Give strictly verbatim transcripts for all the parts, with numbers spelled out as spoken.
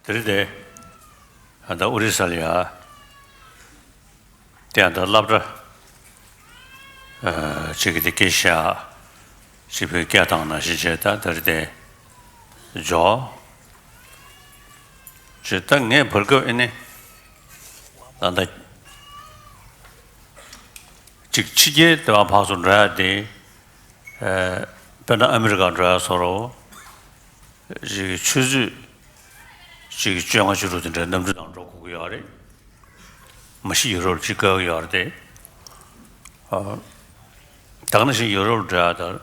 དེ་རིང་དེ་ཨ་ད་ཨོ་རི་ས་ལ་ཡ་དེ་ཨ་ད་སློབ་གྲྭ་ཨ་ཅིག་གི་དེ་སྐད་ཆ་ཅིག་བོད་སྐད་བཏང་ན་ཞེས་བྱས། ད་དེ་རིང་དེ་འཇོག་ཅེས། ད་ངས་བར་སྐབས་ཨེ་ནི་ད་ད་ཅིག་ཕྱི་རྒྱལ་དེ་བ་ཕར་ཚུར་འགྲོ་ཡ་དེ། ཨ་དཔེར་ན་ཨ་མི་རི་ཀ་འགྲོ་ཡ་བཟོ་འདྲ། ཅིག་ཆུ་ཚོད་ཅིག་བཅོ་ལྔ་བཅུ་དྲུག་དེ་འདྲའི་གནམ་གྲུ་དང་འགྲོ་དགོས་ཀྱི་ཡོད་རེད། མ་གཞི་ཡུ་རོབ་ཅིག་བཀག་གི་ཡོད་རེད་དེ། ཨ་ད་ག་ནང་བཞིན་ཡུ་རོབ་འགྲོ་ཡ་དང་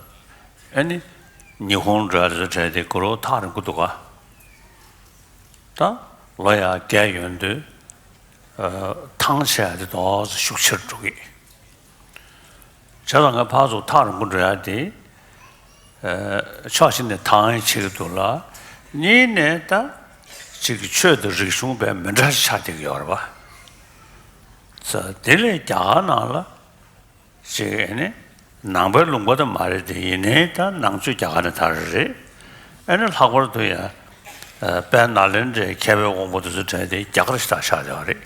ཨ་ནི་ཉི་ཧོང་འགྲོ་ཡ་དེ་ཚོ་གྲས་དེ་གོ་རོ་ཐག་རིང་པོ་འདུག་ག་ད་ལོ་ཡ་བརྒྱད་ཡོང་དུས་ཨ་ཐང་ཆད་ཡ་དེ་ཏོག་ཙམ་ཤུགས་ཆེར་འགྲོ་གི། བྱས་ཙང་ང་ཕར་ཚུར་ཐག་རིང་པོ་འགྲོ་ཡ་དེ། ཨ་ཕྱོགས་གཅིག་ནས་ཐང་ཆད་ཀྱི་འདུག་ལ། གཉིས་ནས་ད་ཅིག་གི་ཆོས་དང་རིག་གཞུང་དཔེ་མི་འདྲ་ཆགས་བསྡད་ཀྱི་ཡོད་རེད་པ། ཙ་དེ་ལས་རྒྱ་གར་ནང་ལ་ཅིག་ཨེ་ནི་ནང་པའི་ལུང་པ་དེ་མ་རེད་དེ། ཡིན་ནའི་ད་ནང་ཆོས་རྒྱ་གར་ནས་དར་རེད། ཨེ་ནི་ལྷག་པར་དུ་ཡ་ཨ་དཔལ་ནཱ་ལེནྡྲའི་མཁས་པའི་དབང་པོ་དེ་ཚོ་གྲས་དེ་རྒྱ་གར་ཞེ་དྲག་ཆགས་བསྡད་པ་རེད།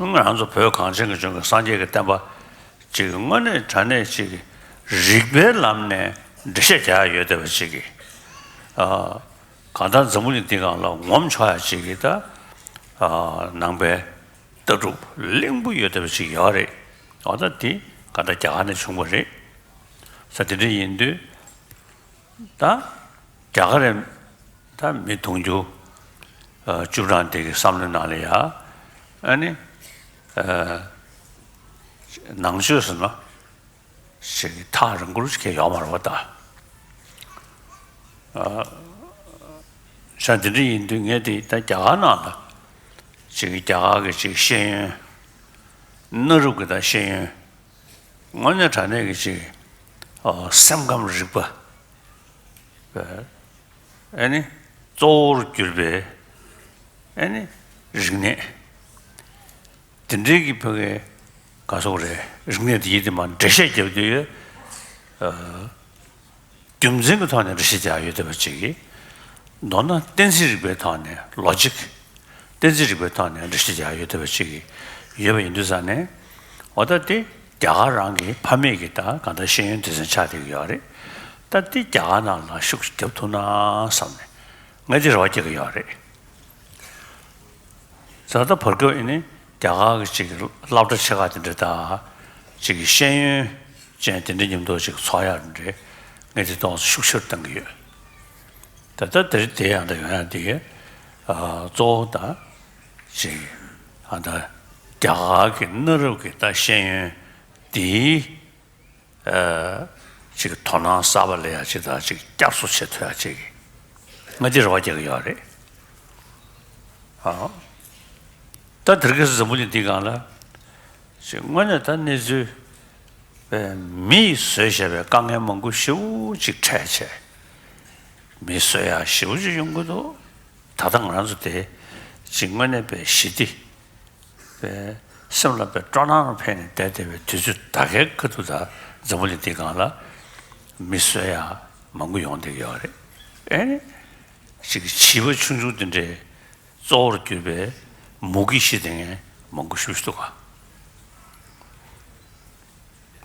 ང་རང་ཚོ་བོད་གངས་ཅན་གྱི་ལྗོངས་ཀྱི་སངས་རྒྱས་ཀྱི་བསྟན་པ་ཅིག་དངོས་གནས་དྲང་གནས་ཅིག་རིགས་པའི་ལམ་ནས་འགྲེལ་བཤད་རྒྱག་ཡ་ཡོད་བསྡད་པ་ཅིག་གི། ཨ་གང་ལྟར་འཛམ་བུ་གླིང་འདིའི་སྒང་ལ་ངོམ་ཆོག་ཡ་ཅིག་གི་ད་ཨ་ནང་པའི་ལྟ་གྲུབ་བརླིང་པོ་ཡོད་བསྡད་པ་ཅིག་ཡོད་རེད། འོ་ད་དེ་གང་ལྟར་རྒྱ་གར་ནས་བྱུང་བ་རེད། ས་དེ་འདྲ་ཡིན་དུས། ད་རྒྱ་གར་རེད། ད་མི་དུང་ཕྱུར་ཨ་བཅུ་གྲངས་དེ་གི་བསམ་བློའི་ནང་ལ་ཡ། ཨ་ནི་ཨ་ནང་ཆོས་ཟེར་ན་ཞིག་ཐག་རིང་པོ་ཞིག་ཡོད་མ་རེད་པ་ད། ཨ་ས་འདི་འདྲ་ཡིན་དུས་ངས་དེ་ད་རྒྱ་གར་ནང་ལ་ཅིག་རྒྱ་གར་གི་ཅིག་ཤེས་ཡོན། གནའ་རབས་ཀྱི་ད་ཤེས་ཡོན། དངོས་གནས་དྲང་གནས་ཀྱི་ཅིག་ཨ་སེམས་ཁམས་རིག་པ། ཨ་ནི་གཙོ་བོར་གྱུར་པའི་ཨ་ནི་རིག་གནས། དེ་འདྲའི་གི་ཕ་གི་ག་སོགས་རེད། རིག་གནས་དེ་ཡིད་དེ་མ་འགྲེལ་བཤད་རྒྱབ་དུས། ཨ་རྒྱུ་མཚན་གྱི་ཐོག་ནས་འགྲེལ་བཤད་རྒྱག་ཡོད་བསྡད་པ་ཅིག་གིས། མདོར་ན་གཏན་ཚིགས་རིག་པའི་ཐོག་ནས་ལོ་ཇིག་གཏན་ཚིགས་རིག་པའི་ཐོག་ནས་འགྲེལ་བཤད་རྒྱག་ཡོད་བསྡད་པ་ཅིག་གིས་ཡོད་པ་ཡིན་དུས་ཙང་ནས། འོ་ད་དེ་རྒྱ་གར་རང་གི་ཕ་མེས་ཀྱི་ད་གང་ལྟར་ཤེས་ཡོན་སྡེ་ཚན་ཆགས་བསྡད་ཀྱི་ཡོད་རེད། ད་དེ་རྒྱ་གར་ནང་ལ་ཤུགས་ཤིག་རྒྱབ་ཐུབ་ན་བསམ་ནས་ངས་དེ་རེ་བ་རྒྱག་གི་ཡོད་རེད། ད་ལྟ་བར་སྐབས་ཨེ་ནི་རྒྱ་གར་གྱི་ཅིག་སློབ་གྲྭ་ཆེ་ཁག་དེ་འདྲ་དང་། ཅིག་ཤེས་ཡོན་ཅན་དེ་འདྲ་མཉམ་དུ་ཅིག་ཚོགས་ཡག་འདྲ་ངས་དེ་ཏོག་ཙམ་ཤུགས་ཆེར་གཏང་གི་ཡོད། ད་ལྟ་དེ་དེ་ཡང་ད་ཡོང་ཡག་དེ་ཨ་གཙོ་བོ་ད་ཅིག་ཨ་ད་རྒྱ་གར་གྱི་གནའ་རབས་ཀྱི་ད་ཤེས་ཡོན་དེའི་ཨ་ཅིག་དོ་སྣང་གསར་པ་ལ་ཡ་ཅིག་ད་ཅིག་བསྐྱར་གསོ་བྱེད་ཐུབ་ཡག་ཅིག་ང་དེ་རེ་བ་རྒྱག་གི་ཡོད་རེད། ཨ་ད་དེ་རིང་ཁ་སང་འཛམ་བུ་གླིང་འདིའི་སྒང་ལ་ཅིག་དངོས་གནས་ད་གནས་ཚུལ་དཔེ་མིས་བཟོས་བཞག་པའི་དཀའ་ངལ་མང་པོ་ཞེ་པོ་ཅིག་འཕྲད་བྱས། མིས་བཟོས་ཡག་ཞེ་པོ་ཅིག་ཡོང་གི་འདུག་ད་ལྟ་ང་རང་ཚོ་དེ་ཅིག་དངོས་གནས་དཔེ་ཞི་བདེ། པའི་སེམས་ལ་དཔེ་སྤྲོ་སྣང་འཕེལ་ནས་བསྡད་བསྡད་པའི་དུས་ཚོད་ད་གའི་ཁ་ཐུག་ད་འཛམ་བུ་གླིང་འདིའི་སྒང་ལ་མི་གསོད་ཡག་མང་པོ་ཡོང་བསྡད་ཡོད་རེད། ཨེ་ནི་ཅིག་བྱིས་པ་ཆུང་ཆུང་དེ་འདྲའི་གཙོ་བོར་གྱུར་པའི་མུ་གེ་ཤི་བསྡད་མཁན་མང་པོ་ཞེ་པོ་ཅིག་འདུག་ག་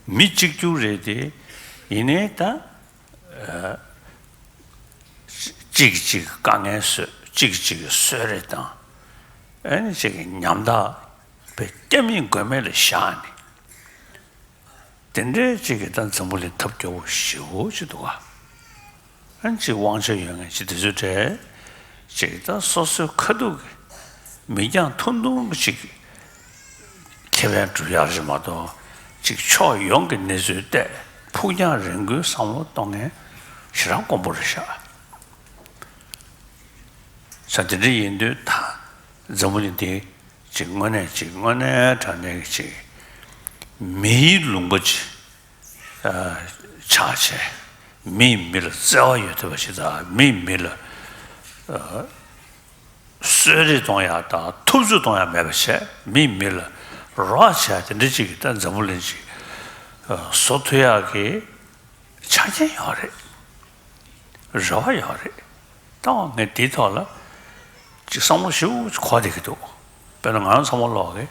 མི་གཅིག་གྱུར་རེད་དེ། ཡིན་ནའི་ད་ཨ་གཅིག་གིས་གཅིག་གི་དཀའ་ངལ་བཟོས། གཅིག་གིས་གཅིག་གི་གསོད་རེས་དང་། ཨ་ནི་གཅིག་གི་ཉམ་ཐག་པའི་སྐྱ་མིན་མགོན་མེད་ལ་བཞག་ནས། དེ་འདྲའི་གཅིག་གིས་ད་འཛམ་བུ་གླིང་ཐབས་སྐྱོ་བོ་ཞེ་པོ་ཅིག་འདུག་ག་ཨ་ནི་གཅིག་དབང་ཆ་ཡོད་མཁན་གཅིག་དེ་ཚོའི་གྲས་གཅིག་ད་སོ་སོའི་ཁ་ཐུག་གི་མིག་རྒྱང་ཐུང་ཐུང་གི་གཅིག་ཁེ་ཕན་སྒྲུབ་ཡག་རེད་མ་གཏོགས། གཅིག་ཕྱོགས་ཡོངས་ཀྱི་གནས་ཚུལ་བལྟས། ཕུགས་རྒྱང་རིང་པོའི་བསམ་བློ་གཏོང་མཁན་ཞེ་དྲག་དཀོན་པོ་རེད་ཤག་ས་དེ་འདྲ་ཡིན་དུས་ད་འཛམ་བུ་གླིང་འདི་གཅིག་དངོས་གནས་གཅིག་དངོས་གནས་དྲང་གནས་ཀྱི་གཅིག་མིའི་ལུང་པ་ཅིག་ཨ་ཆགས་བྱས། མིས་མི་ལ་བརྩེ་བ་ཡོད་ཐུབ་པ་ཞིག་དང་། མིས་མི་ལ་ཨ་གསོད་རེས་གཏོང་ཡག་དང་ཐུབ་ཚོད་གཏོང་ཡག་མེད་པ་བྱས། མིས་མི་ལ་རོགས་བྱས། དེ་འདྲ་ཅིག་གི་ད་འཛམ་བུ་གླིང་ཅིག་ཨ་བཟོ་ཐུབ་ཡག་གི་ཆ་རྐྱེན་ཡོད་རེད། རེ་བ་ཡོད་རེད། ད་ངས་འདིའི་ཐོག་ལ་ ཅིག་བསམ་བློ་ཞེ་པོ་ཅིག་འཁོར་བསྡད་ཀྱི་འདུག་དཔེར་ན་ང་རང་ཚང་མ་ལོག་གི་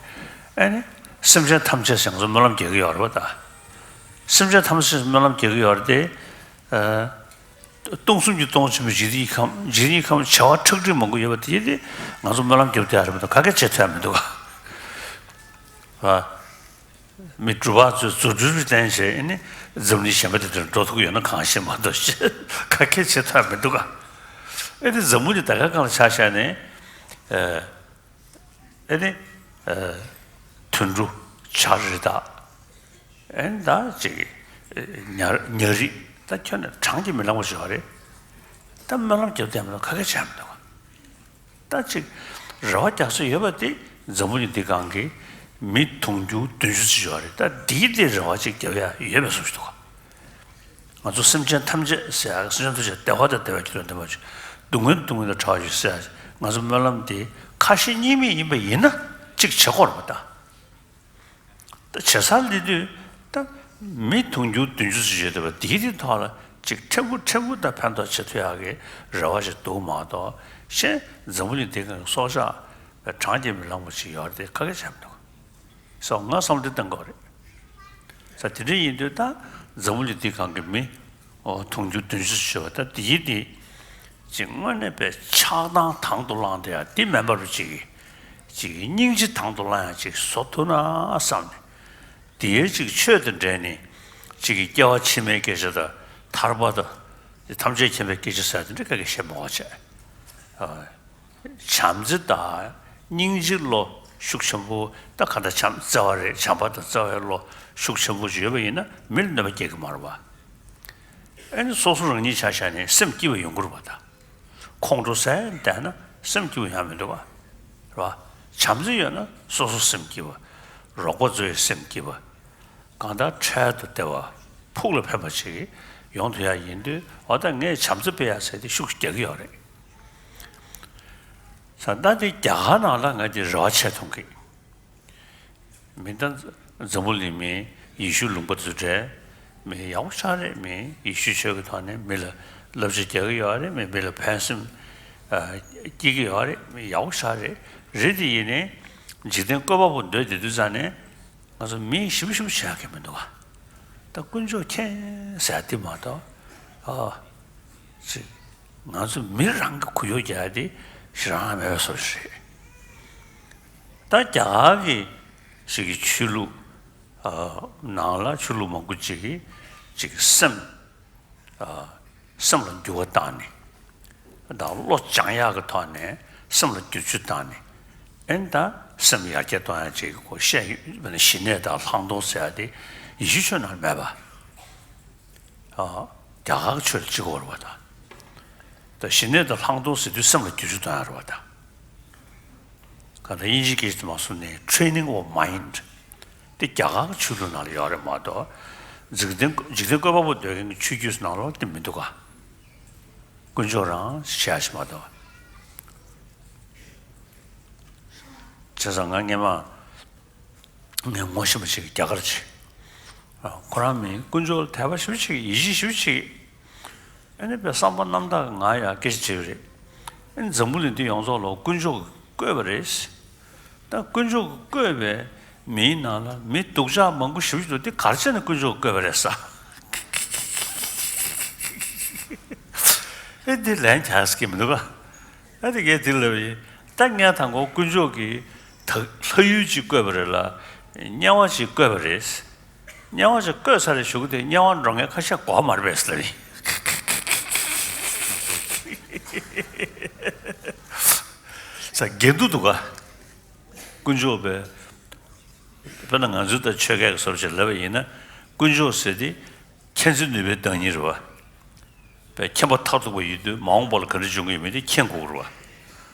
ཨེ་ནི་སེམས་ཅན་ཐམས་ཅད་ཟེར་ང་ཚོ་སྨོན་ལམ་རྒྱག་གི་ཡོད་རེད་པ་ད། སེམས་ཅན་ཐམས་ཅད་སྨོན་ལམ་རྒྱག་གི་ཡོད་རེད་དེ། ཨ། སྟོང་གསུམ་གྱི་སྟོང་ཆེན་པོའི་འཇིག་རྟེན་གྱི་ཁམས། འཇིག་རྟེན་གྱི་ཁམས་བྱེ་བ་ཁྲག་ཁྲིག་མང་པོ་ཡོད་པ་དེ་དེ་ང་ཚོ་སྨོན་ལམ་རྒྱབ་བསྡད་ཡ་རེད་པ་ད། ག་གེ་བྱེད་ཐུབ་ཡ་མི་འདུག་ག་ཨ། མི་སྒྲུབ་པ་ཚོས་རྫུ་འཕྲུལ་བསྟན་བྱས་ཨེ་ནི་འཛམ་གླིང་གཞན་པ་དེ་དུ་འགྲོ་ཐུབ་ཀྱི་ཡོད་ན་གང་ཤེས་མ་གཏོགས་ཅི་ག་གེ་བྱེད་ཐུབ་ཡ་མི་འདུག་ག་ཨེ་ནི་འཛམ་བུ་གླིང་ད་ག་སྒང་ལ་ཆ་བཞག་ནས། ཨ། ཨེ་ནི། ཨ། དུད་འགྲོ། བྱ་རི་དྭགས། ཨེ་ནི་ད་ཅིག་ཉ་ཉ་རིགས་ད་ཁྱོན་ནས་བགྲང་གིས་མི་ལང་བ་ཞིག་ཡོད་རེད། ད་སྨོན་ལམ་རྒྱབ་བསྡད་མི་འདུག་ག་གེ་བྱས་མི་འདུག་ད་ཅིག་རེ་བ་རྒྱག་ས་ཡོད་པ་དེ་འཛམ་བུ་གླིང་འདི་སྒང་གི་མི་དུང་ཕྱུར་བདུན་ཅུ་ཙམ་ཡོད་རེད། ད་འདིའི་དེ་རེ་བ་ཅིག་རྒྱབ་ཡ་ཡོད་པའི་བཟོ་ཞིག་འདུག་ང་ཚོ་སེམས་ཅན་ཐམས་ཅད་ཟེར་ཡ། སེམས་ཅན་ཐམས་ཅད་བདེ་བ་དང་བདེ་བའི་རྒྱུ་ལ་འདུན་པ་ཅིག་སྡུག་བསྔལ་སྡུག་བསྔལ་དང་བྲལ་བ་ཅིག་ཟེར་ཡ། ང་ཚོ་སྨོན་ལམ་དེ་ཁ་ཞེ་གཉིས་མེད་ཡིན་པ་ཡིན་ན་ཅིག་བྱེད་དགོས་རེད་པ་ད། ད་བྱེད་སར་སླེབས་དུས་ད་མི་དུང་ཕྱུར་བདུན་ཅུ་ཙམ་ཡོད་བསྡད་པ་དེའི་དེའི་ཐོག་ལ་ཅིག་ཕྲན་བུ་ཕྲན་བུ་ད་ཕན་ཐོགས་བྱེད་ཐུབ་ཡག་གི་རེ་བ་ཞིག་འདུག་མ་གཏོགས། གཞན་འཛམ་བུ་གླིང་འདི་སྒང་གི་སྲོག་ཆགས་བགྲང་གིས་མི་ལང་བ་ཞིག་ཡོད་རེད་དེ་ག་གེ་བྱས་མི་འདུག་སོགས་ང་བསམ་བློ་བཏང་དགོས་རེད། ས་དེ་འདྲ་ཡིན་དུས་ད་འཛམ་བུ་གླིང་འདི་སྒང་གི་མི་ཨོ་དུང་ཕྱུར་བདུན་ཅུ་ཙམ་ཡོད་པ་ད་དེའི་དེ་ཅིག་དངོས་གནས་པའི་ཆགས་སྡང་དང་དུ་བླངས་བསྡད་ཡ་དེ་མེད་པ་རུ་ཅིག་ཅིག་སྙིང་རྗེ་དང་དུ་བླངས་ཡ་ཅིག་བཟོ་ཐུབ་ན་བསམ་ནས། དེའི་ཅིག་ཆོས་དང་འབྲེལ་ནས་ཅིག་གི་སྐྱེ་བ་ཕྱི་མའི་སྐད་ཆ་དང་ཐར་པ་དང་ཐམས་ཅད་མཁྱེན་པའི་སྐད་ཆ་ཟེར་དེ་འདྲ་ག་གེ་བཤད་མ་དགོས་བྱས། བྱམས་བརྩེ་དང་སྙིང་རྗེ་བློ་ཤུགས་ཆེན་པོ། ད་ག་འདྲ་བྱམས་བརྩེ་བ་རེད། བྱམས་པ་དང་བརྩེ་བའི་བློ་ཤུགས་ཆེན་པོ་ཞིག་ཡོད་པ་ཡིན་ན་མི་ལ་གནོད་པ་སྐྱེལ་གི་མ་རེད་པ། ཨེ་ནི་སོ་སོ་རང་ཉིད་ཆ་བཞག་ནས་སེམས་སྐྱིད་པ་ཡོང་གི་རེད་པ་ད། ཁོང་ཁྲོ་ཟ་བསྡད་ན་སེམས་སྐྱིད་པོ་ཡོང་མི་འདུག་པ། རེད་པ། བྱམས་བརྩེ་ཡོད་ན་སོ་སོ་སེམས་སྐྱིད་པ། རོགས་པ་ཚོའི་སེམས་སྐྱིད་པ། གང་ལྟར་འཕྲལ་དུ་བདེ་བ་ཕུགས་ལ་ཕན་པ་ཞིག་ཡོང་ཐུབ་ཡ་ཡིན་དུས། འོ་ད་ངས་བྱམས་བརྩེ་སྤེལ་ཡ་ཟེར་དེ་ཤུགས་རྒྱག་གི་ཡོད་རེད། ས་ད་དེ་རྒྱ་གར་ནང་ལ་ང་དེ་རེ་བ་ཆེ་མཐོང་གི། མི་ད་འཛམ་བུ་གླིང་མི་ཡེ་ཤུ་ལུང་པ་དེ་ཚོ་འདྲ་མི་ཡག་པོ་ཞེ་དྲག་རེད། མི་ཡེ་ཤུ་ཆོས་ཀྱི་ཐོག་ནས་མི་ལ་བསླབ་བྱ་རྒྱག་གི་ཡོད་རེད། མི་མི་ལ་ཕན་སེམས་ཨ་སྐྱེ་གི་ཡོད་རེད། མི་ཡག་པོ་ཞེ་དྲག་རེད། རེད་དེ་ཡིན་ནའི་འཇིག་རྟེན་བཀོད་པ་པོ་འདོད་བསྡད་དུས་ཙང་ནས་ང་ཚོ་མི་ཞིབ་ཞིབ་བྱེད་ཡག་གི་མི་འདུག་ག་ད་དཀོན་མཆོག་མཁྱེན་ཟེར་ཡ་དེ་མ་གཏོགས། ཨ་ཅིག་ང་ཚོ་མི་རང་གི་གུ་ཡངས་རྒྱག་ཡ་དེ་ཞེ་དྲག་མེད་པའི་བཟོ་ཞིག་རེད། ད་རྒྱ་གར་གྱི་ཞིག་གི་ཆོས་ལུགས་ཨ་ནང་ལ་ཆོས་ལུགས་མང་པོ་ཅིག་གིས་ཅིག་སེམས་ཨ་སེམས་ལ་འགྱུར་བ་བཏང་ནས། ད་བློ་སྦྱང་ཡག་གི་ཐོག་ནས་སེམས་ལ་བསྒྱུར་བཅོས་བཏང་ནས། ཨེ་ནི་ད་སེམས་ཡར་རྒྱས་གཏོང་ཡག་ཅིག་གི་སྐོར་བཤད་ཡོད་པ་ན། ཞི་གནས་དང་ལྷག་མཐོང་ཟེར་ཡ་དེ་ཡེ་ཤུ་ཆོས་ནང་མེད་པ། ཨ་རྒྱ་གར་གྱི་ཆོས་ལ་གཅིག་པ་རེད་པ་ད། ད་ཞི་གནས་དང་ལྷག་མཐོང་ཟེར་དུས་སེམས་ལ་བསྒྱུར་བཅོས་གཏོང་ཡག་རེད་པ་ད། གང་ལྟར་དབྱིན་ཇིའི་སྐད་ཆ་དེ་མ་སོང་ནས་training of mind དེ་རྒྱ་གར་གྱི་ཆོས་ལུགས་ནང་ལ་ཡོད་རེད་མ་གཏོགས། འཇིག་རྟེན་འཇིག་རྟེན་བཀོད་པ་པོ་འདོད་མཁན་གྱི་ཆོས་བརྒྱུད་ནང་ལོགས་དེ་མི་འདུག་ག་དཀོན་མཆོག་རང་ཞེས་ཞིག་མ་གཏོགས། བྱས་ཙང་ང་སྔན་མ་ངས་ངོ་ཤེས་པ་ཅིག་རྒྱ་གར་ཅིག་ཨ་ཁོ་རང་མི་དཀོན་མཆོག་ལ་དད་པ་ཞེ་པོ་ཅིག་ཡིད་ཆེས་ཞེ་པོ་ཅིག་ཨ་ནི་པའི་བསམ་པ་རྣམ་དག་གི་ང་ཡང་སྐད་ཆ་དྲིས་པ་རེད། ཨ་ནི་འཛམ་བུ་གླིང་འདི་ཡོངས་རྫོགས་ལ་དཀོན་མཆོག་གིས་བཀོད་པ་རེད། ད་དཀོན་མཆོག་གིས་བཀོད་པའི་མིའི་ནང་ལ་མི་སྡུག་ཅག་མང་པོ་ཞེ་པོ་ཅིག་འདུག་འདི་ག་རེ་བྱས་ནས་དཀོན་མཆོག་གིས་བཀོད་པ་རེད་ཟེར། ཨེ་འདི་ལན་རྒྱག་ས་གི་མི་འདུག་ག་ཨ་དེ་གས་དེ་ལབ་ཡིན། ད་ངས་དང་པོ་དཀོན་མཆོག་གིས་ད་ལྷ་ཡུལ་ཅིག་བཀོད་པ་རེད་ལ། དམྱལ་བ་ཅིག་བཀོད་པ་རེད། དམྱལ་བ་ཅིག་བཀོད་ཚར་རེ་ཞུ་གི་དེ་དམྱལ་བ་འགྲོ་མཁན་ཁ་ཤས་གོ་བ་མ་རེད་པས་ཟེར་ལབ་ཡིན། ས་འགལ་འདུ་འདུག་ག་དཀོན་མཆོག་པས་དཔེར་ན་ང་ཚོས་ད་ཆོས་སྐད་ཀྱི་བཟོ་བྱས་ལབ་པ་ཡིན་ན། དཀོན་མཆོག་ཟེར་དེ་མཁྱེན་བརྩེ་ནུས་པའི་བདག་ཉིད་རེད་བ། པའི་མཁྱེན་པ་མཐར་ཐུག་པ་ཡིན་དུས་མ་འོངས་པ་ལ་ག་འདྲ་འབྱུང་གི་ཡོད་མེད་དེ་མཁྱེན་དགོས་རེད་བ།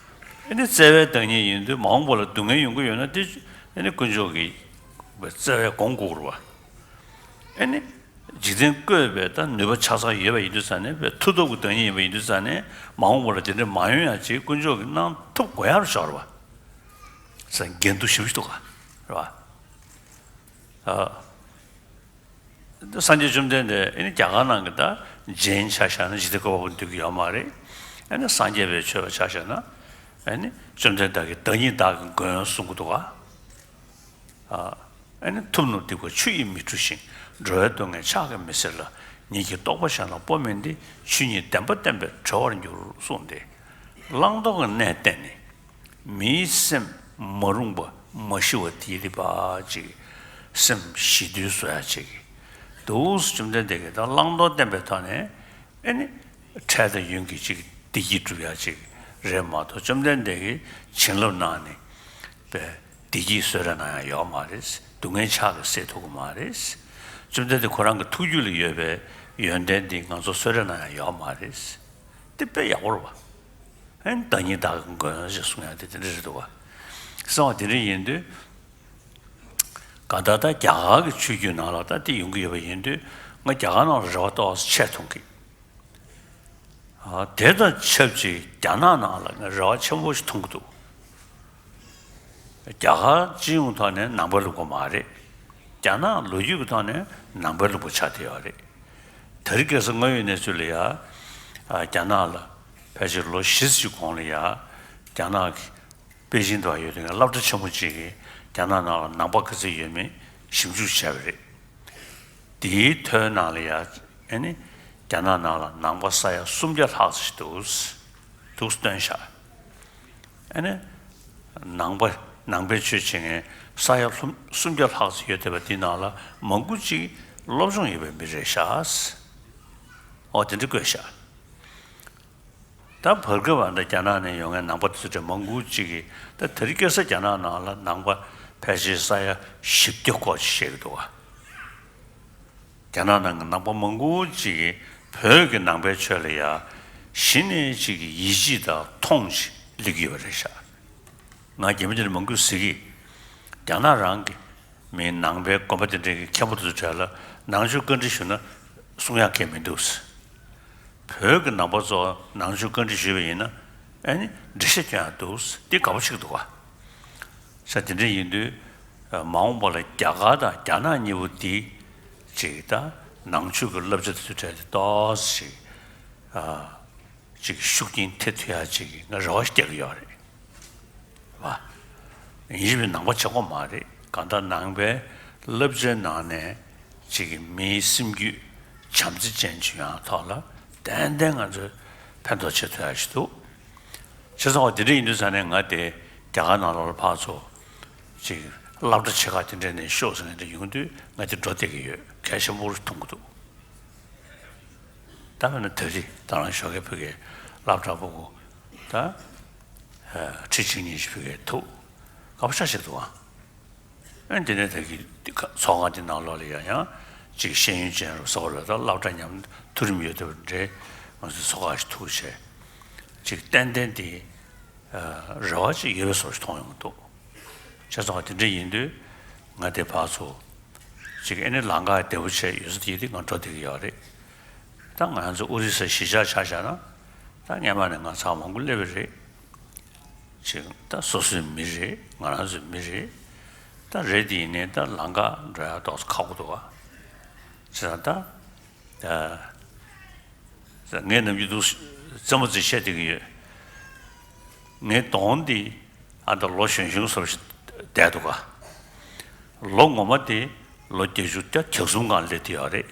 ཨ་ནི་བརྩེ་བའི་བདག་ཉིད་ཡིན་དུས་མ་འོངས་པ་ལ་སྡུག་བསྔལ་ཡོང་གི་ཡོད་ན་དེ་ཨ་ནི་དཀོན་མཆོག་གི་བརྩེ་བས་སྒོམ་དགོས་རེད་བ། ཨ་ནི་འཇིག་རྟེན་བཀོད་པའི་ད་ནུས་པ་ཆ་ཚང་ཡོད་པ་ཡིན་དུས་ཙང་ནས། པའི་མཐུ་སྟོབས་ཀྱི་བདག་ཉིད་ཡིན་པ་ཡིན་དུས་ཙང་ནས། མ་འོངས་པ་ལ་དེ་འདྲ་མ་ཡོང་ཡ་ཅིག་དཀོན་མཆོག་གིས་གནང་ཐུབ་དགོས་ཡ་རུ་ཆགས་རེད་བ། ས་འགལ་འདུ་ཞེ་པོ་ཞིག་འདུག་ག་རེད་བ། ཨ། སངས་རྒྱས་བཅོམ་ལྡན་འདས་ཨ་ནི་རྒྱ་གར་ནང་གི་ད་ཇེན་ཆ་བཞག་ན་འཇིག་རྟེན་བཀོད་པ་པོ་འདོད་ཀྱི་ཡོད་མ་རེད། ཨ་ནི་སངས་རྒྱས་པའི་ཆོས་པ་ཆ་བཞག་ན་ ཨ་ནི་བཅོམ་ལྡན་འདས་ཀྱིས་བདག་ཉིད་བདག་གི་མགོན་གསུང་གི་འདུག་ག་ཨ་ནི་ཐུབ་རྣམས་སྡིག་པ་ཆུ་ཡིས་མི་འཁྲུ་ཞིང་། འགྲོ་བའི་སྡུག་བསྔལ་ཕྱག་གིས་མི་སེལ་ལ། ཉིད་ཀྱི་རྟོགས་པ་གཞན་ལ་སྤོ་མིན་ཏེ། ཆོས་ཉིད་བདེན་པ་བསྟན་པས་གྲོལ་བར་འགྱུར་གསུངས་ཏེ། བླང་དོར་གྱི་གནས་བསྟན་ནས། མིའི་སེམས་མ་རུངས་པ་མ་ཞི་བ་དེའི་རིག་པ་ཅིག་སེམས་ཞི་དུལ་བཟོ་ཡ་ཅིག་འདུག་བཅོམ་ལྡན་འདས་ཀྱིས་ད་བླང་དོར་བསྟན་པའི་ཐོག་ནས་ཨེ་ནི་འཕྲལ་དང་ཡུན་གྱི་ཅིག་བདེ་སྐྱིད་སྒྲུབ་ཡ་ཅིག་རེད་མ་གཏོགས། བཅོམ་ལྡན་འདས་ཀྱིས་བྱིན་རླབས་གནང་ནས་པའི་བདེ་སྐྱིད་གསོལ་རས་གནང་ཡ་ཡོད་མ་རེད། སྡུག་བསྔལ་ཕྱག་གིས་སེལ་ཐུབ་ཀྱི་མ་རེད། བཅོམ་ལྡན་འདས་ཁོ་རང་གི་ཐུགས་རྒྱུད་ལ་ཡོད་པའི་ཡོན་ཏན་འདི་ང་ཚོ་གསོལ་རས་གནང་ཡ་ཡོད་མ་རེད། དེ་དཔེ་ཡག་པོ་རེད་བ། ཨེ་བདག་ཉིད་བདག་གི་མགོན་ཞེས་གསུང་ཡ་དེ་དེ་འདྲ་རེད་འདུག་བ། གསང་བ་དེ་འདྲ་ཡིན་དུས། གང་ལྟར་ད་རྒྱ་གར་གྱི་ཆོས་བརྒྱུད་ནང་ལ་ད་དེ་ཡོང་གི་ཡོད་པ་ཡིན་དུས། ང་རྒྱ་གར་ནང་ལ་རེ་བ་ཏོག་ཙམ་ཆེ་མཐོང་གི་ཨ། དེ་དང་ཆབས་ཅིག་རྒྱ་ནག་ནང་ལ་ང་རེ་བ་ཆེན་པོ་ཞིག་མཐོང་གི་འདུག་རྒྱ་གར་སྤྱི་ཡོངས་ཐོག་ནས་ནང་པའི་ལུང་པ་མ་རེད། རྒྱ་ནག་ལོ་རྒྱུས་ཀྱི་ཐོག་ནས་ནང་པའི་ལུང་པ་ཆགས་བསྡད་ཡོད་རེད། དེ་རིང་ཁ་སང་ང་ཡོད་གནས་ཚུལ་ལ་ཡ། ཨ། རྒྱ་ནག་ལ་ཕལ་ཆེར་ལོ་བཞི་ཙམ་གྱི་གོང་ལ་ཡ། རྒྱ་ནག་གི་པེ་ཅིང་དུ་ཡོད་དུས་སློབ་གྲྭ་ཆེན་མོ་གཅིག་གིས་རྒྱ་ནག་ནང་ལ་ནང་པ་ག་ཚོད་ཡོད་མེད་ཞིབ་འཇུག་བྱས་པ་རེད། དེའི་ཐོའི་ནང་ལ་ཡ། ཨ་ནི་རྒྱ་ནག་ནང་ལ་ནང་པ་ས་ཡ་སུམ་བརྒྱ་ལྷག་ཙམ་ཞིག་འདུག་འདུག་སྟོན་ཤག་ཨ་ནི་ནང་པ་ནང་པའི་ཆོས་བྱེད་མཁན་ས་ཡ་ལྷུམ་སུམ་བརྒྱ་ལྷག་ཙམ་ཡོད་བསྡད་པ་འདི་ནང་ལ་མང་པོ་ཅིག་སློབ་སྦྱོང་ཡོད་པའི་མི་རེད་ཤག་ཨོ་དེ་འདྲ་བཀོད་ཤག་ད་བར་སྐབས་ཨ་ད་རྒྱ་ནག་ནས་ཡོང་མཁན་ནང་པ་དེ་ཚོ་གྲས་མང་པོ་ཅིག་གིས་ད་དེ་རིང་ཁ་སང་རྒྱ་ནག་ནང་ལ་ནང་པ་ཕལ་ཆེར་ས་ཡ་བཞི་བརྒྱ་སྐོར་ཅིག་བཤད་ཀྱི་འདུག་བ། རྒྱ་ནག་ནང་གི་ནང་པ་མང་པོ་ཅིག་གིས་བོད་ཀྱི་ནང་པའི་ཆོས་ལ་ཡ་གཞི་ནས་ཅིག་གི་ཡིད་ཆེས་དང་མཐོང་ཆེན་སླེབས་ཀྱི་ཡོད་པ་རེད་ཤག་ང་རྒྱ་མི་དེ་འདྲ་མང་པོས་ཟེར་གི། རྒྱ་ནག་རང་གི་མི་ནང་པའི་དགོན་པ་དེ་འདྲའི་གི་མཁན་པོ་དེ་ཚོ་གྲས་ལ་ནང་ཆོས་བཀའ་འདྲི་ཞུས་ན་གསུང་ཡག་གང་ཡང་མི་འདུག་བོད་ཀྱི་ནང་པ་ཚོ་ནང་ཆོས་བཀའ་འདྲི་ཞུས་པ་ཡིན་ན་ཨ་ནི་འགྲེལ་བཤད་སྐྱོན་ཡག་འདུག་འདི་དགའ་པོ་བྱེད་ཀྱི་འདུག་ག་ས་དེ་འདྲ་ཡིན་དུས། མ་འོངས་པ་ལ་རྒྱ་གར་དང་རྒྱ་ནག་གཉིས་པོ་འདི་ཅིག་ད་ནང་ཆོས་ཀྱི་བསླབ་བྱ་དེ་ཚོ་གྲས་དེ་ཏོག་ཙམ་ཅིག་ཅིག་ཤུགས་རྐྱེན་ཐེབས་ཐུབ་ཡག་ཅིག་ང་རེ་བ་ཞིག་རྒྱག་གི་ཡོད་རེད་བ། ཡིན་པའི་ནང་པ་བྱེད་དགོས་མ་རེད། གང་ལྟར་ནང་པའི་བསླབ་བྱའི་ནང་ནས་ཅིག་མིའི་སེམས་རྒྱུད་བྱམས་བརྩེ་ཅན་ཅིག་ཡོང་ཡག་ཐོག་ལ་ཏན་ཏན་ང་ཚོས་ཕན་ཐོགས་བྱེད་ཐུབ་ཡག་ཞིག་འདུག་བྱས་ཙང་བ་དེ་འདྲ་ཡིན་དུས་ཙང་ནས་ང་དེ་རྒྱ་གར་ནང་ལོགས་ལ་ཕར་ཚུར་ཅིག་སློབ་གྲྭ་ཆེ་ཁག་དེ་འདྲ་ནས་ཤོག་ཟེར་ནས་འདྲ་ཡོང་དུས་ང་དེ་འགྲོ་བསྡད་ཀྱི་ཡོད། གལ་ཆེན་པོ་རུ་མཐོང་གི་འདུག་ད་མིན་ན་ད་རེས་ད་རང་ཞོགས་ཀས་ཕ་གིའི་སློབ་གྲྭ་པ་གུ་ད་ཁྲི་གཅིག་གཉིས་ཤིག་ཕ་གིར་ཐུག་དགའ་པོ་ཆགས་ཤིག་འདུག་ཨ། ཨ་ནི་དེ་ནས་ད་གི་ཚོགས་ཁང་དེ་ནང་ལོགས་ལ་ཡང་ཡང་ཅིག་ཤེས་ཡོན་ཅན་རུ་གསོ་བ་རེད། ད་སློབ་གྲྭ་མཉམ་མཐོ་རིམ་ཡོད་བསྡད་པ་འདྲའི་ང་ཚོའི་ཚོགས་ཁག་ཞིག་ཐུག་བྱས་ཅིག་ཏན་ཏན་དེ་རེ་བ་ཅིག་ཡོད་པའི་བཟོ་ཞིག་མཐོང་ཡོང་གི་འདུག་བྱས་ཙང་དེ་འདྲ་ཡིན་དུས་ང་དེ་ཕར་ཚུར་ཅིག་ཨ་ནི་ལམ་ཁ་བདེ་པོ་བྱས་ཡོད་ས་དེ་དེ་ང་འགྲོ་བསྡད་ཀྱི་ཡོད་རེད། ད་ང་ཚོ་ཨོ་རི་ས་གཞིས་ཆགས་ཆ་བཞག་ན་ད་སྔན་མ་ནས་ང་ཚང་མང་པོ་སླེབས་པ་རེད། ཅིག་ད་སོ་སོའི་མི་རེད། ང་རང་ཚོའི་མི་རེད། ད་རེད་དེ་ཡིན་ནའི་ད་ལམ་ཁ་འགྲོ་ཡག་ཏོག་ཙམ་ཁག་པོ་འདུག་ག་བྱས་ཙང་ད་ངས་ནམ་རྒྱུན་འདུག་རྩེད་མོ་རྩེ་བཤད་བསྡད་ཀྱི་ཡོད། ངའི་གདོང་འདི་ཨ་ད་ལོ་གཞོན་གཞོན་བཟོ་ཞིག་བསྡད་འདུག་ག་ལོ་ངོ་མ་དེ་ལོ་བརྒྱད་ཅུ་གྱ་གསུམ་སྒང་སླེབས་བསྡད་ཡོད་རེད།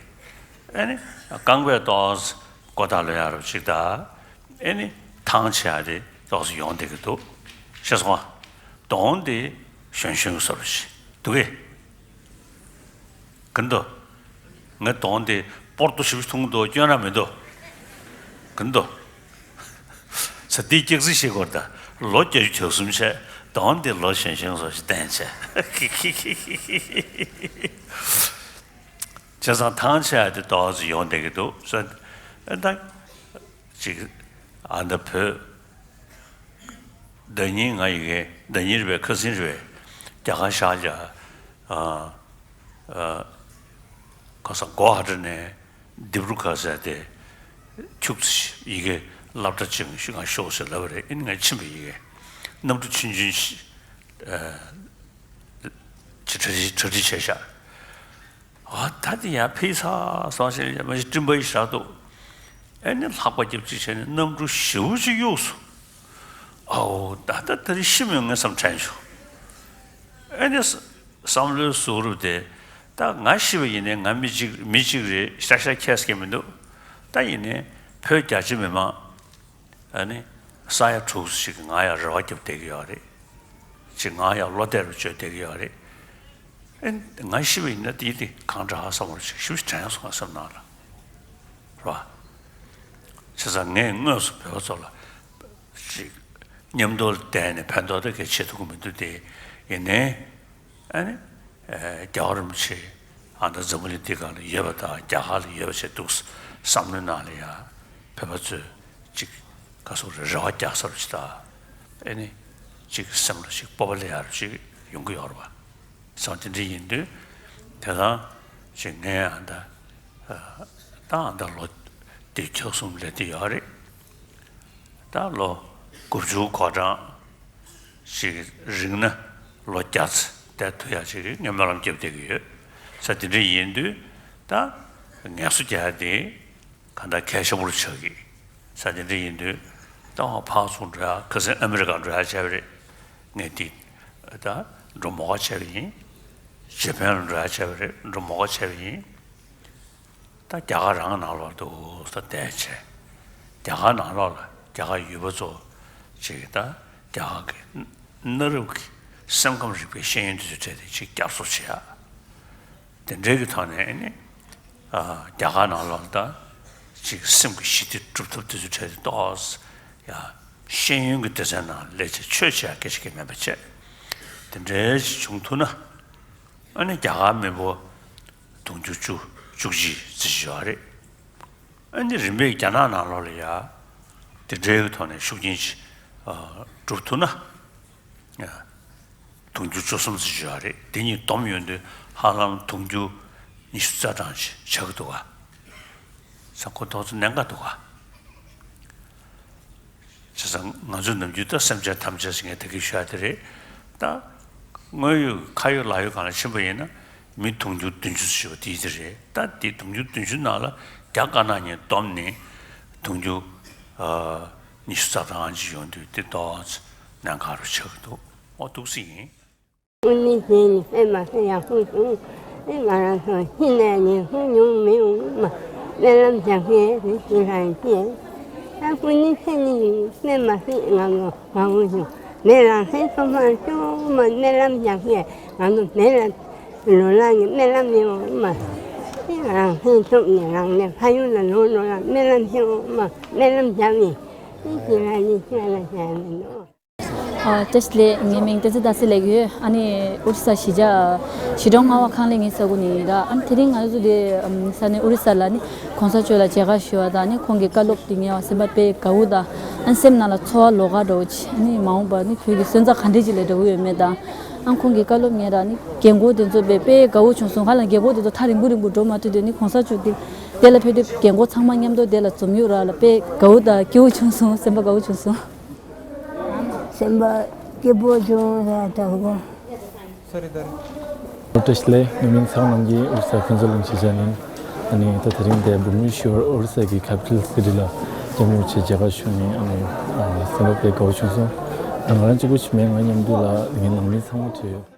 ཨ་ནི་རྐང་པས་ཏོག་ཙམ་མགོ་ཐང་ལ་ཡ་རུ་ཅིག་ད་ཨ་ནི་ཐང་ཆད་ཡ་དེ་ཏོག་ཙམ་ཡོང་བསྡད་ཀྱི་འདུག་ཤེས་སོང་ང་། གདོང་དེ་གཞོན་གཞོན་བཟོ་ཞིག་འདུག་གས། ག་འདུག་ངའི་གདོང་དེ་སྤོར་ཏོ་ཞིབ་མཐོང་འདུག་སྐྱོན་ར་མི་འདུག་ག་འདུག་ས་དེའི་སྐྱག་རྫུན་བཤད་དགོས་ད། ལོ་བརྒྱད་ཅུ་གྱ་གསུམ་བྱས། གདོང་དེ་ལོ་གཞོན་གཞོན་བཟོ་ཞིག་བསྟན་བྱས། བྱས་ཙང་ཐང་ཆད་ཡ་དེ་ཏོག་ཙམ་ཡོང་བསྡད་ཀྱི་འདུག་ས་ཨ་ད་ཅིག་ཨ་ད་བོད། ཟླ་ཉིན་ང་ཡི་གེ་ཟླ་ཉིན་རེད་པས་ཁ་སང་རེད་པས་རྒྱ་གར་ཤར་རྒྱག་ཨ་ཨ་ག་ས་གོ་ཧ་ཏ་ནས་ལྡི་པུར་ཁ་ཟེར་དེ་ཁྱུག་ཙམ་ཡི་གེ་སློབ་གྲྭ་ཅིག་ང་ཤོག་ཟེར་ལབ་པ་རེད། ཨིན་ང་ཕྱིན་པ་ཡི་གེ་གནམ་གྲུ་ཆུང་ཆུང་ཞིག་ཨ་ཅིག་གྲ་སྒྲིག་གྲ་སྒྲིག་བྱས་ཤག་ཨ་ད་དེ་ཡང་ཕེ་ས་སོང་ཞིག་མ་གཞི་སྤྲིན་པ་ཡི་ཞག་འདུག་ཨ་ནི་ལྷགས་པ་རྒྱབ་ཅིག་བྱས་ནས་གནམ་གྲུ་ཞེ་པོ་ཅིག་གཡུགས་སོང་ ཨའོ་ད་ལྟ་ད་རེས་ཤི་མི་ངས་བསམ་དྲན་བྱུང་། ཨེ་ནི་བསམ་བློའི་གཟུགས་རུབ་དེ། ད་ང་ཤི་བ་ཡིན་ནའི་ང་མི་གཅིག་མི་གཅིག་རེད། ཤ་ཤ་ཁྱད་སྐྱེ་མི་འདུག་ད་ཡིན་ནའི་བོད་རྒྱ་ཆེ་མི་མང་ཨ་ནི་ས་ཡ་དྲུག་ཅིག་ང་ཡང་རེ་བ་རྒྱབ་བསྡད་ཀྱི་ཡོད་རེད། ཅིག་ང་ཡང་བློ་གཏད་རུ་བཅོལ་བསྡད་ཀྱི་ཡོད་རེད། ཨེ་ང་ཤི་བ་ཡིན་ན་དེ་དེ་གང་དྲག་བསམ་བློ་ཅིག་ཞིབ་དྲན་སོང་ང་བསམ་ནང་ལ། རེད་བ། བྱས་ཙང་ངས་དངོས་སུ་བོད་པ་ཚོ་ལ་ཅིག་མཉམ་དུ་བསྡད་ནས་ཕན་ཐོགས་དེ་གས་བྱེད་ཐུབ་ཀྱི་མི་འདུག་སྟེ། ཡིན་ནའི་ཨ་ནི་རྒྱལ་བ་རིན་པོ་ཆེ་ཨ་ད་འཛམ་བུ་གླིང་འདི་སྒང་ལ་ཡོད་པ་དང་རྒྱ་གར་ལ་ཡོད་པ་བྱས་འདུག་བསམ་བློའི་ནང་ལ་ཡ་བོད་པ་ཚོས་ཅིག་ག་སོགས་རེ་བ་རྒྱག་ས་རུ་ཅིག་དང་། ཨ་ནི་ཅིག་སེམས་ལ་ཅིག་སྤོབས་པ་སླེབས་ཡ་རུ་ཅིག་ཡོང་གི་ཡོད་རེད་བ། སོང་དེ་འདྲ་ཡིན་དུས་དེ་དང་ཅིག་ངས་ཨ་ད་ད་ཨ་ད་ལོ་དེ་ཆ་གསུམ་སླེབས་དེ་ཡོད་རེད། ད་ལོ་དགུ་བཅུ་གོ་གྲངས་ཤིག་རིང་ན་ལོ་བརྒྱ་ཙམ་བསྡད་ཐུབ་ཡ་ཅིག་ངས་སྨོན་ལམ་རྒྱབ་བསྡད་ཀྱི་ཡོད། ས་དེ་འདྲ་ཡིན་དུས་ད་ངལ་གསོ་རྒྱག་ཡ་དེ་གང་ལྟར་གལ་ཆེན་པོ་ཆགས་ཀྱི། ས་དེ་འདྲ་ཡིན་དུས་ད་ཕར་ཚུར་འགྲོ་ཡ་ཁ་སང་ཨ་མི་རི་ཀ་འགྲོ་ཡ་བྱས་པ་རེད། ངས་འདི་ད་འགྲོ་མོ་ཁ་བྱས་པ་ཡིན། ཇེ་པན་ལ་འགྲོ་ཡ་བྱས་པ་རེད། འགྲོ་མོ་ཁ་བྱས་པ་ཡིན། ད་རྒྱ་གར་རང་ནང་ལོགས་འདུག་ས་བསྡད་བྱས། རྒྱ་གར་ནང་ལོགས་ལ་རྒྱ་གར་ཡུལ་པ་ཚོ་ཅིག་ད་རྒྱ་གར་གྱི་གནའ་རབས་ཀྱི་སེམས་ཁམས་རིག་པའི་ཤེས་ཡོན་དེ་ཚོའི་གྲས་དེ་ཅིག་བསྐྱར་གསོ་བྱེད་ཡ། དེ་འདྲའི་གི་ཐོག་ནས་ནི་ཨ་རྒྱ་གར་ནང་ལོགས་ལ་ད་ཅིག་སེམས་ཀྱི་ཞི་བདེ་སྒྲུབ་ཐབས་དེ་ཚོའི་གྲས་དེ་ཏོག་ཙམ་ཡ་ཤེས་ཡོན་གྱི་སྡེ་ཚན་ནང་སླེབས་བྱས་ཆོས་བྱེད་ཡ་སྐད་ཆ་གི་མེད་པ་བྱས། དེ་འདྲའི་ཅིག་བྱུང་ཐུབ་ན། ཨ་ནི་རྒྱ་གར་མི་འབོར་དུང་ཕྱུར་བཅུ་བཅུ་གཅིག་ཙམ་ཞིག་ཡོད་རེད། ཨ་ནི་རིམ་པས་རྒྱ་ནག་ནང་ལོགས་ལ་ཡ་དེ་འདྲའི་གི་ཐོག་ནས་ཤུགས་རྐྱེན་ཅིག་ཨ་སྒྲུབ་ཐུབ་ན། ཨ་དུང་ཕྱུར་བཅུ་གསུམ་ཙམ་ཞིག་ཡོད་རེད། དེ་གཉིས་བསྡོམས་ཡོང་དུས་ཧ་ལམ་དུང་ཕྱུར་ཉི་ཤུ་རྩ་གྲངས་ཅིག་ཆགས་ཀྱི་འདུག་ག་ས་ཁོ་ཐོག་ཚོ་གནད་འགག་འདུག་ག་བྱས་ཙང་ང་ཚོ་ནམ་རྒྱུན་ད་སེམས་ཅན་ཐམས་ཅད་ཟེར་མཁན་ད་གིན་ཞུ་ཡ་དེ་རེད། ད་དངོས་ཡོད་ཁ་ཡོད་ལག་ཡོད་སྒང་ལ་ཕྱིན་པ་ཡིན་ན་མི་དུང་ཕྱུར་བདུན་ཅུ་ཞེས་པ་དེ་དེ་རེད། ད་དེ་དུང་ཕྱུར་བདུན་ཅུ་ནང་ལ་རྒྱ་དཀར་ནག་གཉིས་བསྡོམས་ནས་དུང་ཕྱུར་ཨ་ཉི་ཤུ་རྩ་གྲངས་ཅིག་ཡོང་དུས་དེ་ཏོག་ཙམ་གནད་འགག་རུ་ཆགས་ཀྱི་འདུག་ཨོ་འདུག་སེ་ཡིན། སྐུ་ནི་ཟེར་ནི་དཔེ་མ་སྲིད་ཡག་པོ་བྱུང་། ཨེ་ང་རང་ཚོ་ཤི་ནས་ནི་ཧུ་མྱོང་མི་འོང་མ། སྨོན་ལམ་རྒྱག་མཁན་དེ་ཞིག་རང་བྱས། ད་སྐུ་ནི་ཚེ་ནི་དཔེ་མ་སྲིད་ང་ཚོ་དགའ་བོ་བྱུང་། མེ་རང་སེམས་ཐོག་མར་ཤོག་མ། སྨོན་ལམ་རྒྱག་མཁན་ང་ཚོ་མེ་ལ་ལོ་ལ་ནི་སྨོན་ལམ་ནི་འོང་མ། ཨེ་རང་སེམས་ཐོག་ནས་རང་ནས་ཕ་ཡུལ་ལ་ལོག་ནོ་ལ་སྨོན་ལམ་ཤོག་མ། སྨོན་ལམ་རྒྱག་ནི་ཨེ་ཞིག་རང་ནི་ཤོད་ལ་བྱས་མི་འདུག་ཨ། བཀྲ་ཤིས་བདེ་ལེགས། ངའི་མིང་བསྟན་འཛིན་ཟླ་སྲས་ལབ་ཀྱི་ཡོད། ཨ་ནི་ཨོ་རི་ས་གཞིས་ཆགས་གཞིས་གྲོང་རྔ་བ་ཁང་གླིང་གི་ས་ཁུལ་ནས་ཡིན་ད། ཨ་ནི་དེ་རིང་ང་ཚོ་འདི་ས་གནས་ཨོ་རི་ས་ལ་ནི་གོང་ས་མཆོག་ལ་མཇལ་ཁ་ཞུ་བ་དང་ནི་ཁོང་གི་བཀའ་སློབ་དེ་ཉན་པ་སེམས་པ་དཔེ་དགའ་བོ་དང་། ཨ་ནི་སེམས་ནང་ལ་ཚོར་བ་ལོགས་ཀ་འདྲ་བོ་ཅིག་ཨ་ནི་མ་འོངས་པར་ནི་བོད་ཀྱི་སོན་རྩ་ག་འདྲས་ཅིག་ལ་འདྲ་བོ་ཡོད་མེད་དང་། ཨ་ནི་ཁོང་གི་བཀའ་སློབ་ཉན་ར་ནི་རྒན་གོག་དེ་ཚོ་དཔེ་དཔེ་དགའ་བོ་བྱུང་སོང་། ག་ལ་རྒན་གོག་དེ་ཚོ་ཐག་རིང་པོ་རིང་པོ་འགྲོ་མ་ཐུབ་དུས་ནི་གོང་ས་མཆོག་གི་དེ་ལ་ཕེབས་དུས་རྒན་གོག་ཚང་མ་མཉམ་དུ་དེ་ལ་འཛོམས་ཡོད་ར་ལ་དཔེ་དགའ་བོ་དང་སྐྱིད་པོ་བྱུང་སོང་། སེམས་པ་དགའ་བོ་བྱུང་སོང་། སེམས་པ་སྐྱིད་པོ་བྱུང་ས་དང་པོ། བཀྲ་ཤིས་བདེ་ལེགས། ངའི་མིང་ཚེ་དབང་རྣམ་རྒྱལ། ཨོ་རི་ས་ཕུན་ཚོགས་གླིང་གཞིས་ཆགས་ནས་ཡིན། ཨ་ནི་ད་དེ་རིང་འདིར་འབུམ་གླིང་ཞོལ་ཨོ་རི་ས་གི་ཁེ་པི་ཊལ་སི་ཊི་ལ་སྐྱབས་མགོན་རིན་པོ་ཆེ་མཇལ་ཁ་ཞུས་ནས། ཨ་ནི་ཨ་ནི་སེམས་པ་དཔེ་དགའ་བོ་བྱུང་སོང་། ང་རང་གཅིག་པོ་ཞིག་མེད། ང་མཉམ་དུ་ལ་ངའི་ནང་མི་ཚང་མ་ཕེབས་ཡོད།